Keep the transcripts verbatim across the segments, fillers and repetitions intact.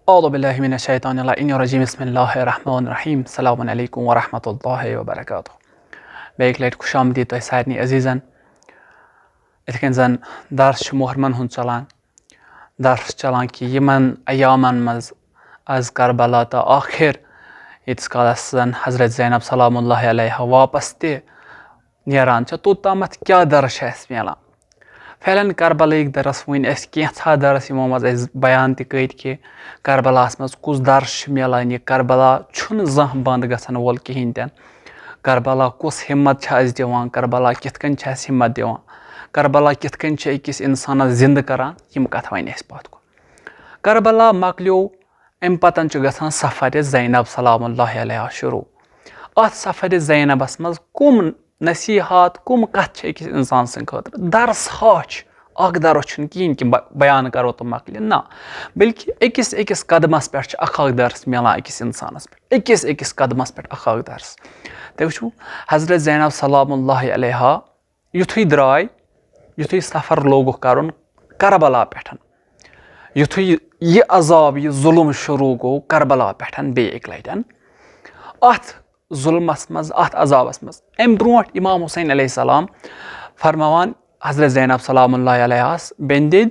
اعوذ باللہ من الشیطان اللعین الرجیم، بسم اللہ الرحمن الرحیم، السلام علیکم ورحمۃ اللہ وبرکاتہ۔ بیٚیہِ اَکہِ لَٹہِ خوش آمدید تۄہہِ سارنٕے عزیٖزَن۔ یِتھ کٔنۍ زَن درس چھُ محرمَن ہُنٛد چَلان، درس چَلان کہِ یِمَن ایامَن منٛز از کربلا تہٕ آخر ییٖتِس کالَس زَن حضرت زینب سلام اللہ علیہا واپس تہِ نیران چھِ، توٚت تامَتھ کیٛاہ درس چھِ اَسہِ میلان؟ فعلاً کربلہٕکۍ درس وٕنۍ اَسہِ کینٛژھا درس یِمو منٛز اَسہِ بیان تہِ کٔرۍ کہِ کربلاہَس منٛز کُس درس چھُ میلان، یہِ کربلا چھُنہٕ زانٛہہ بنٛد گژھن وول کِہیٖنۍ تہِ نہٕ۔ کربلا کُس ہمت چھِ اَسہِ دِوان، کربلا کِتھ کٔنۍ چھِ اَسہِ ہمت دِوان، کربلا کِتھ کٔنۍ چھِ أکِس اِنسانَس زِندٕ کران، یِم کَتھٕ وَنہِ اَسہِ پَتھ کُن۔ کربلا مۄکلیو، اَمہِ پَتَن چھُ گژھان سفرِ زینب سلام اللہ علیہا شروع۔ اَتھ سفرِ زینبَس منٛز کُم نصیحات، کُم کَتھ چھِ أکِس اِنسان سٕنٛدِ خٲطرٕ؟ درس ہا چھِ، اَکھ درس چھُنہٕ کِہیٖنۍ کہِ بہ-، بیان کَرو تہٕ مۄکلہِ، نہ، بلکہِ أکِس أکِس قدمَس پٮ۪ٹھ چھِ اَکھ اَکھ درس میلان أکِس اِنسانَس پٮ۪ٹھ، أکِس أکِس قدمَس پٮ۪ٹھ اَکھ اَکھ درس۔ تُہۍ وٕچھِو، حضرت زینب سلام اللہ علیہا یُتھُے درٛاے، یُتھُے سفر لوگُکھ کَرُن کربلا پٮ۪ٹھ، یُتھُے یہِ عذاب، یہِ ظُلم شروع گوٚو کربلا پٮ۪ٹھ بیٚیہِ اَکہِ لَٹہِ، اَتھ ظُلمَس منٛز، اَتھ عذابَس منٛز، اَمہِ برونٛٹھ امام حسین علیہ السلام فرماوان حضرت زینب سلام اللہ علیہَس، "بیٚنہِ دِد،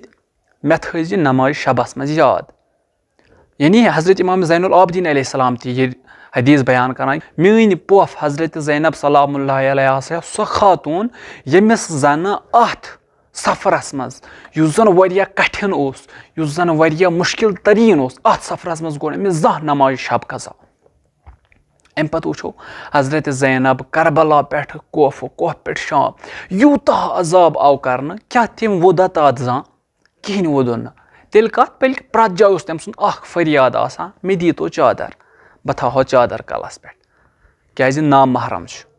مےٚ تھٲیزِ نماز شبَس منٛز یاد۔" یعنی حضرت امام زین العابدین علیہ السلام تہِ یہِ حدیث بیان کران، میٲنۍ پۄپھ حضرت زینب سلام اللہ علیہا چھےٚ سۄ خاتون، ییٚمِس زنہٕ اتھ سفرس منٛز، یُس زن واریاہ کٹھن اوس، یُس زن واریاہ مشکل ترین اوس، اتھ سفرس منٛز گوٚو نہٕ أمِس زانٛہہ نماز شب قضا۔ امہِ پتہٕ وٕچھو حضرت زینب کربلا پٮ۪ٹھ کوفہٕ، کوفہٕ پٮ۪ٹھ شام، یوٗتاہ عذاب آو کرنہٕ، کیٛاہ تٔمۍ ووٚدا تتھ زانٛہہ؟ کِہیٖنۍ ووٚدُن نہٕ۔ تیٚلہِ کَتھ؟ بلکہِ پرٛٮ۪تھ جایہِ اوس تٔمۍ سُنٛد اَکھ فریاد آسان، "مےٚ دیٖتو چادر، بہٕ تھاوہو چادر کَلَس پٮ۪ٹھ، کیٛازِ نامحرم چھُ۔"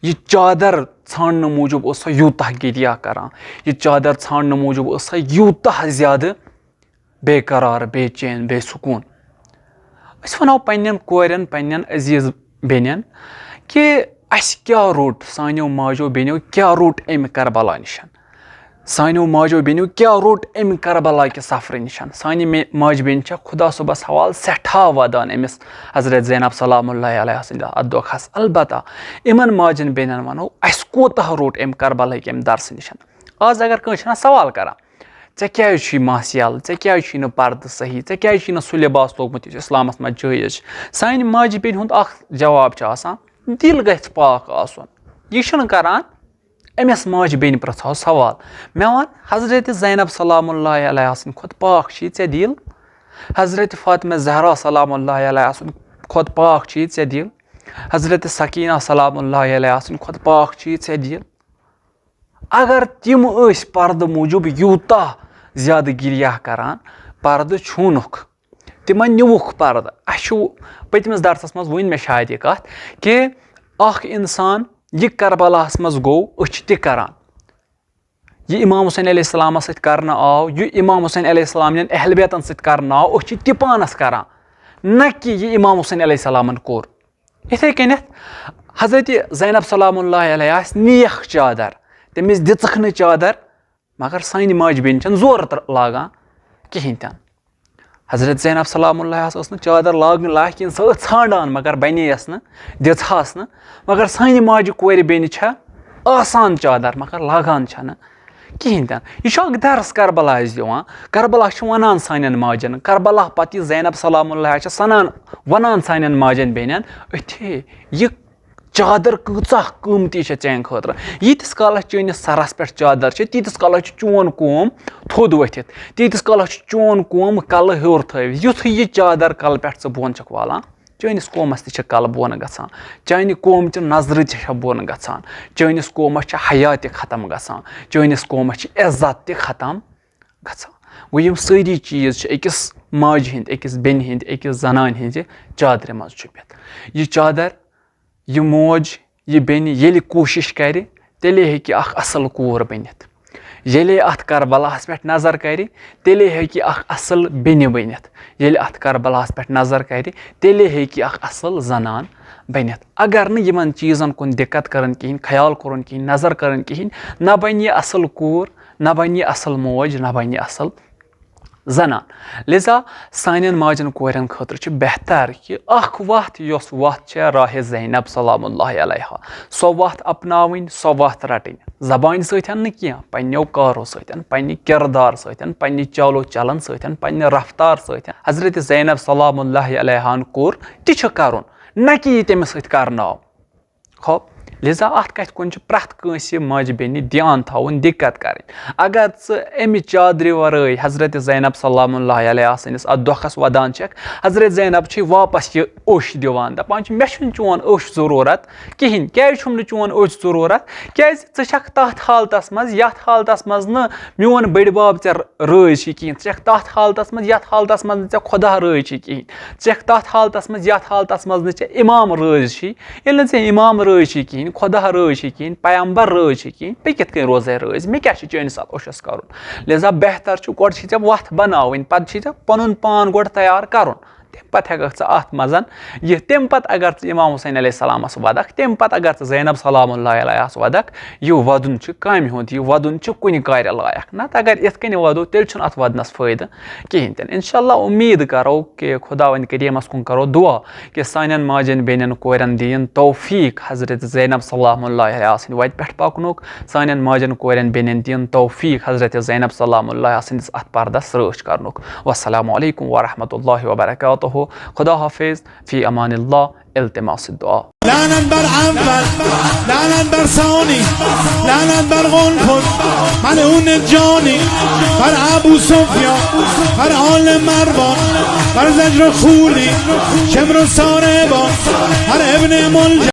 یہِ چادر ژھانٛڈنہٕ موٗجوٗب اوس سۄ یوٗتاہ گِریہ کَران، یہِ چادر ژھانٛڈنہٕ موٗجوٗب ٲس سۄ یوٗتاہ زیادٕ بے قرار، بے چین، بے سکوٗن۔ أسۍ وَنو پنٛنٮ۪ن کورٮ۪ن، پنٛنٮ۪ن عزیٖز بیٚنٮ۪ن کہِ اَسہِ کیٛاہ روٚٹ، سانیو ماجو بیٚنیو کیٛاہ روٚٹ اَمہِ کربلا نِش؟ سانیو ماجو بیٚنیو کیٛاہ روٚٹ اَمہِ کربلا کہِ سفرٕ نِش؟ سانہِ مے-، ماجہِ بیٚنہِ چھےٚ خدا صٲبَس حوالہٕ سٮ۪ٹھاہ ودان أمِس حضرت زینب سلام اللہ علیہا سٕنٛدِ اَتھ دۄکھَس۔ البتہ یِمَن ماجٮ۪ن بیٚنٮ۪ن وَنو، اَسہِ کوٗتاہ روٚٹ اَمہِ کربلہٕکۍ اَمہِ درسہٕ نِش؟ آز اگر کٲنٛسہِ چھِنہ سوال کران، "ژےٚ کیٛازِ چھُے مَس یَلہٕ؟ ژےٚ کیٛازِ چھُے نہٕ پردٕ صحیح؟ ژےٚ کیٛازِ چھُے نہٕ سُہ لباس لوگمُت یُس اِسلامَس منٛز جٲیز چھُ؟" سانہِ ماجہِ بیٚنہِ ہُنٛد اَکھ جواب چھُ آسان، دِل گژھِ پاک آسُن۔ یہِ چھُنہٕ کران، أمِس ماجہِ بیٚنہِ پرٛژھو سوال۔ مےٚ وَن، حضرت زینب سلام اللہ علیہا سٕنٛدِ کھۄتہٕ پاک چھِ ژےٚ دِل؟ حضرت فاطمہ زہرا سلام اللہ علیہا سٕنٛدِ کھۄتہٕ پاک چھِ ژےٚ دِل؟ حضرت سکینہ سلام اللہ علیہا سٕنٛدِ کھۄتہٕ پاک چھِ ژےٚ دِل؟ اگر تِم ٲسۍ پردٕ موٗجوٗب یوٗتاہ زیادٕ گِریہ کران، پردٕ چھوٗنُکھ، تِمن نیوٗکھ پردٕ۔ اَسہِ چھُ پٔتمِس درسس منٛز وٕنۍ مےٚ شاید یہِ کتھ کہِ اکھ انسان یہِ کربلاہس منٛز گوٚو، أسۍ چھِ تہِ کران۔ یہِ امام حسین علیہ السلامس سۭتۍ کرنہٕ آو، یہِ امام حسین علیہ السلام نٮ۪ن اہل بیتن سۭتۍ کرنہٕ آو، أسۍ چھِ تہِ پانس کران، نہ کہِ یہِ امام حسین علیہ السلامن کوٚر۔ یِتھَے کٔنٮ۪تھ حضرت زینب سلام اللہ علیہا آسہِ نیک چادر، تٔمِس دِژٕکھ نہٕ چادر، مگر سانہِ ماجہِ بیٚنہِ چھَنہٕ زورٕ تر-، لاگان کِہیٖنۍ تہِ نہٕ۔ حضرت زینب سلام اللہ ٲس نہٕ چادر لاگنہٕ لایق کِہیٖنۍ، سۄ ٲس ژھانٛڈان مگر بَنے یَس نہٕ، دِژہَس نہٕ۔ مگر سانہِ ماجہِ کورِ بیٚنہِ چھےٚ آسان چادر مگر لاگان چھَنہٕ کِہیٖنۍ تہِ نہٕ۔ یہِ چھُ اکھ درس کربلا اَسہِ دِوان۔ کربلا چھُ وَنان سانٮ۪ن ماجٮ۪ن، کربلا پتہٕ یہِ زینب سلام اللہ چھِ سنان، وَنان سانٮ۪ن ماجٮ۪ن بیٚنٮ۪ن، أتھے یہِ چادر کۭژاہ قۭمتی چھےٚ چانہِ خٲطرٕ۔ ییٖتِس کالس چٲنِس سرس پٮ۪ٹھ چادر چھِ، تیٖتِس کالس چھُ چون قوم تھوٚد ؤتھِتھ، تیٖتِس کالس چھُ چون قوم کلہٕ ہیوٚر تھٲوِتھ۔ یُتھُے یہِ چادر کلہٕ پٮ۪ٹھ ژٕ بۄن چھکھ والان، چٲنِس قومس تہِ چھِ کلہٕ بۄن گژھان، چانہِ قوم چہِ نظرٕ تہِ چھےٚ بۄن گژھان، چٲنِس قومس چھِ حیا تہِ ختم گژھان، چٲنِس قومس چھِ عزت تہِ ختم گژھان۔ گوٚو، یِم سٲری چیٖز چھِ أکِس ماجہِ ہِنٛدۍ، أکِس بیٚنہِ ہِنٛدِ، أکِس زنانہِ ہِنٛزِ چادرِ منٛز چھُپِتھ۔ یہِ چادر، یہِ موج، یہِ بیٚنہِ ییٚلہِ کوٗشِش کرِ، تیٚلے ہیٚکہِ اکھ اصل کوٗر بٔنِتھ۔ ییٚلے اتھ کربلاہس پٮ۪ٹھ نظر کرِ، تیٚلے ہیٚکہِ اکھ اصل بیٚنہِ بٔنِتھ۔ ییٚلہِ اتھ کربلاہس پٮ۪ٹھ نظر کرِ، تیٚلے ہیٚکہِ اکھ اصل زنان بٔنِتھ۔ اگر نہٕ یِمن چیٖزن کُن دِقت کرن کِہیٖنۍ، خیال کوٚرُن کِہیٖنۍ، نظر کرن کِہیٖنۍ، نہ بنہِ یہِ اصل کوٗر، نہ بنہِ یہِ اصل موج، نہ بنہِ یہِ اصل زنان۔ لذا سانٮ۪ن ماجن کورٮ۪ن خٲطرٕ چھُ بہتر کہِ اکھ وتھ، یۄس وتھ چھےٚ راہِ زینب سلام اللہ علیہا، سۄ وتھ اپناوٕنۍ، سۄ وتھ رٹٕنۍ۔ زبانہِ سۭتۍ نہٕ کینٛہہ، پننیو کارو سۭتۍ، پننہِ کردار سۭتۍ، پننہِ چالو چلن سۭتۍ، پننہِ رفتار سۭتۍ۔ حضرت زینب سلام اللہ علیہا ہن کوٚر تہِ چھُ کرُن، نہ کہِ یہِ تٔمِس سۭتۍ کرناو۔ خب، لذا اتھ کتھِ کُن چھُ پرٛٮ۪تھ کٲنٛسہِ ماجہِ بیٚنہِ دھیان تھاوُن، دِقت کرٕنۍ۔ اگر ژٕ امہِ چادرِ ورٲے حضرت زینب سلام اللہ علیہا سٕنٛدِس اتھ دۄکھس ودان چھکھ، حضرت زینب چھِ واپس یہِ اوٚش دِوان، دپان چھِ، مےٚ چھُنہٕ چون اوٚش ضروٗرت کِہینۍ۔ کیازِ چھُم نہٕ چون اوٚش ضروٗرت؟ کیازِ ژٕ چھکھ تتھ حالتس منٛز، یتھ حالتس منٛز نہٕ میون بٔڈۍ بب ژےٚ رٲضۍ چھِ کِہینۍ۔ ژٕ چھکھ تتھ حالتس منٛز، یتھ حالتس منٛز نہٕ ژےٚ خۄدا رٲضۍ چھِ کِہینۍ۔ ژٕ چھکھ تتھ حالتس منٛز، یتھ حالتس منٛز نہٕ ژےٚ امام رٲضۍ چھِ۔ ییٚلہِ نہٕ ژےٚ امام رٲضۍ چھِ کِہینۍ، خۄدا رٲضۍ چھِ کِہینۍ، پیغمبر رٲضۍ چھِ کِہینۍ، بہٕ کِتھ کٔنۍ روزے رٲضۍ؟ مےٚ کیٛاہ چھُ چٲنِس اتھ اوٚشس کرُن؟ لہذا بہتر چھُ، گۄڈٕ چھِ ژےٚ وتھ بناوٕنۍ، پتہٕ چھِ ژےٚ پنُن پان گۄڈٕ تیار کرُن۔ تمہِ پتہٕ ہٮ۪ککھ ژٕ اتھ منٛز یہِ، تمہِ پتہٕ اگر ژٕ امام حسین علیہ السلامس ودکھ، تمہِ پتہٕ اگر ژٕ زینب سلام اللہ علیہس ودکھ، یہِ ودُن چھُ کامہِ ہُنٛد، یہِ ودُن چھُ کُنہِ کارِ لایق۔ نتہٕ اگر یِتھ کٔنۍ ودو، تیٚلہِ چھُنہٕ اتھ ودنس فٲیدٕ کِہینۍ تہِ نہٕ۔ انشاءاللہ امید کرو کہِ خداوند کریمس کُن کرو دعا کہِ سانٮ۪ن ماجن بیٚنٮ۪ن کورٮ۪ن دِیِن توفیق حضرت زینب سلام اللہ علیہا سٕنٛدِ وتہِ پٮ۪ٹھ پکنُک، سانٮ۪ن ماجن کورٮ۪ن بیٚنٮ۪ن دِیِن توفیق حضرت زینب سلام اللہ علیہا سٕنٛدِس اتھ پردس رٲچھ کرنُک۔ والسلام علیکم ورحمۃ اللہ وبرکاتہ۔ خدا حافظ۔ فی امان اللہ۔ التماس الدعا۔ لعنت بر اول، لعنت بر ثانی، لعنت بر قنفذ، ملعون جانی، بر ابو سفیان، بر آل مروان، بر زجر و خولی، شمر و ساربان، بر ابن ملجم،